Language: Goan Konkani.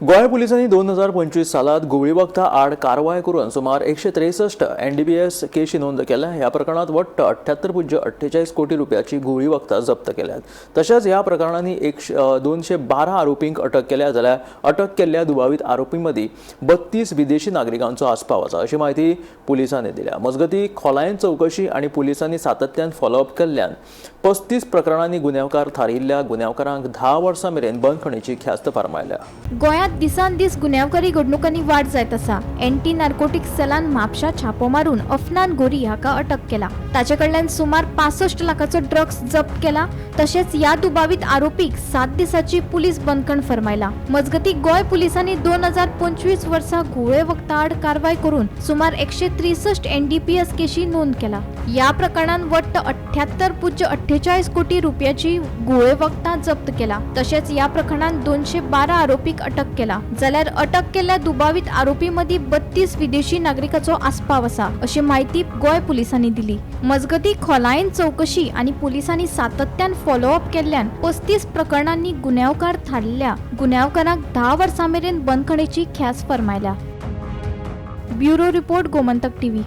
गोंय पुलिसांनी 2025 सालात घुंवळी वखदां आड कारवाय करून सुमार 163 एनडीपीएस केशी नोंद केल्या. ह्या प्रकरणात वट्ट 78.48 कोटी रुपयाची घुंवळी वखदां जप्त केल्यात. तशेंच ह्या प्रकरणांनी 212 आरोपींक अटक केल्या, जाल्यार अटक केल्ल्या दुबावीत आरोपीं मदीं 32 विदेशी नागरिकांचो आस्पाव आसा, अशी म्हायती पुलिसांनी दिल्या. मजगतीं, खोलायेन चवकशी आनी पुलिसांनी सातत्यान फॉलोअप केल्ल्यान 35 प्रकरणांनी गुन्यांवकार थारिल्ल्या गुन्यांवकारांक 10 वर्सां मेरेन बंदखणीची ख्यास्त फर्मायल्या. गोंयांत दिसान दीस गुन्यांवकारी घडणुकांनी वाड जायत आसा. एंटी नार्कोटिक्स सेलान म्हापशा छापो मारून अफनान गोरी हाका अटक केला. ताचे कडल्यान सुमार 65 लाखाचो ड्रग्स जप्त केला. तशेंच ह्या दुबावीत आरोपीक 7 दिसाची पुलीस बंदखण फर्मायला. मजगतीं, गोंय पुलिसांनी 2025 वर्सा घुंवळे वखदां आड कारवाय करून सुमार 163 एनडीपीएस केशी नोंद केला. ह्या प्रकरणात वट्ट 78.48 कोटी रुपयाची घुंवळे वखदां जप्त केला. तशेंच ह्या प्रकरणात 212 आरोपीक अटक केला. जाल्यार अटक केल्ल्या दुबावीत आरोपी मदीं 32 विदेशी नागरिकाचो आस्पाव आसा, अशी म्हायती गोंय पुलिसांनी दिली. मजगतीं, खोलायेन चवकशी आनी पुलिसांनी सातत्यान फॉलोअप केल्ल्यान 35 प्रकरणांनी गुन्यांवकार थारिल्ल्या गुन्यांवकारांक 10 वर्सां मेरेन बंदखणीची ख्यास्त फर्मायल्या. Bureau report, Gomantak TV.